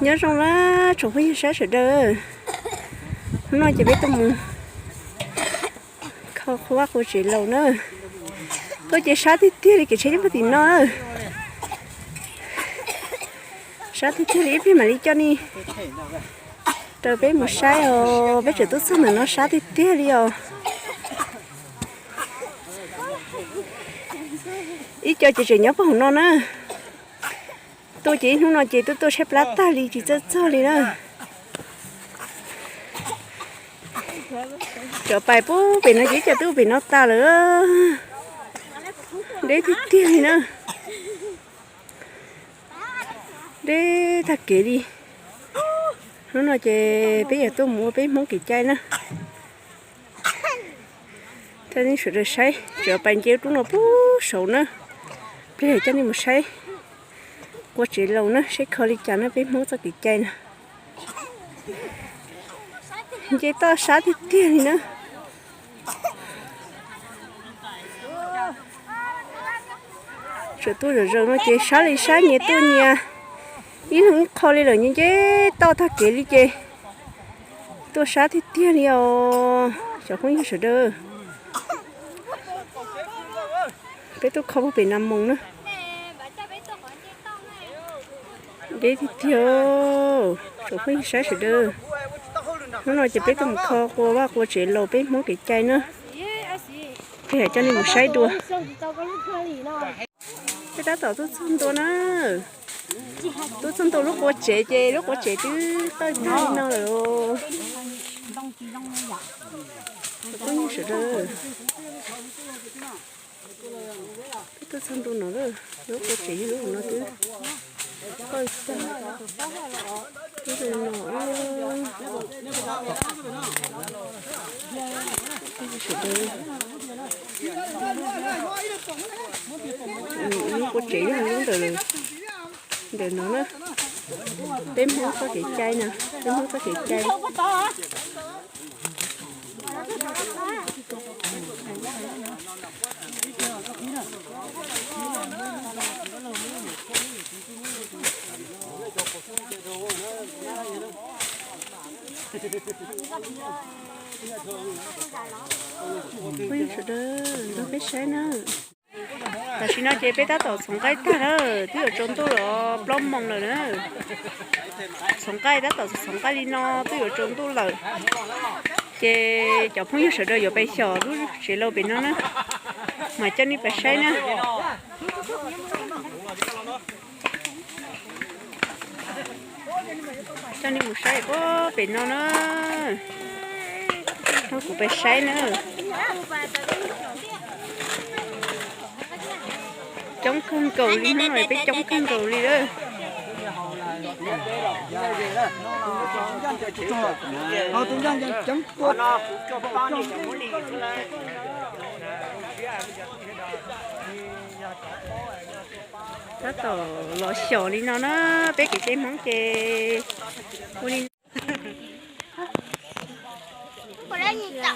Nyob zoo na tsoom phooj ywg sawv daws. Hnub no ces peb tuaj mus kho qhua vaj qhua tsev laus na. Tuaj ces sab tiag tiag li, kev tsheb nyob puag tim no. Sab tiag tiag li, ib pliag mam li coj nej rau peb mus saib os. Peb tseem tuaj txog ntawm no, sab tiag tiag li os. Ib co ces tseem nyob puag hauv no na. Tuaj ces ib hnub no ces tuaj tuaj tshaib plab tag li, tsis txawj txog li na. Cov pais puag pem no ces ib co twb pem no tas lawm. Deb tiag tiag li na. Deb tag kev li. Hnub no ces peb yuav tuaj mus ua peb Hmoob kev cai na. Coj nej sawv daws saib, tseem pais nce rub no puag saud na. Pliag coj nej mus saib qhua tsev laus na, saib kho li cas na, peb Hmoob txoj kev cai na. Nce toj sab tiag tiag li na. Tseem tuaj zom zaws no ces sab li sab, nyias tuaj nyias, ib leeg ib qho li lawm, nce nce toj tag kev li ces tuaj sab tiag tiag li os cov phooj ywg sawv daws. Peb tuaj kho puag pem Nas Moos na. Deb tiag tiag, tsoom phooj ywg saib sawv daws. Hnub no ces peb tuaj mus kho qhua vaj qhua tsev laus peb Hmoob kev cai na. Ces hais coj nej mus saib dua. Peb tab tom tuaj txog ntua na. Tuaj txog ntua lub qhua tsev ces lub qhua tsev twb tawj tag li no lawm. Peb tuaj txog ntua no lawm, lub qhua tsev yog lub no twb tawj tag. Lub no, lub qhua tsev yog lub ntawm no na. Peb Hmoob txoj kev cai na, peb Hmoob txoj kev cai. Peb sawv daws nrog peb saib na. Tam sim no ces peb tab tom txhoov nqaij tag lawm, twb yuav tsaus ntuj lawm, plaub moos lawm na. Txhoov nqaij tab tom txhoov nqaij li no twb yuav tsaus ntuj lawm. Ces cov phooj ywg sawv daws yuav pais xyom lub tsev laus pem no na, mas coj nej pais saib na. Coj nej mus saib puag pem no na. Coj kuv pais saib na. Coob kawg nkaus li, hnub no peb coob kawg nkaus li lawm. Tab tom los xyom li no na, peb kev cai Hmoob ces ua li no.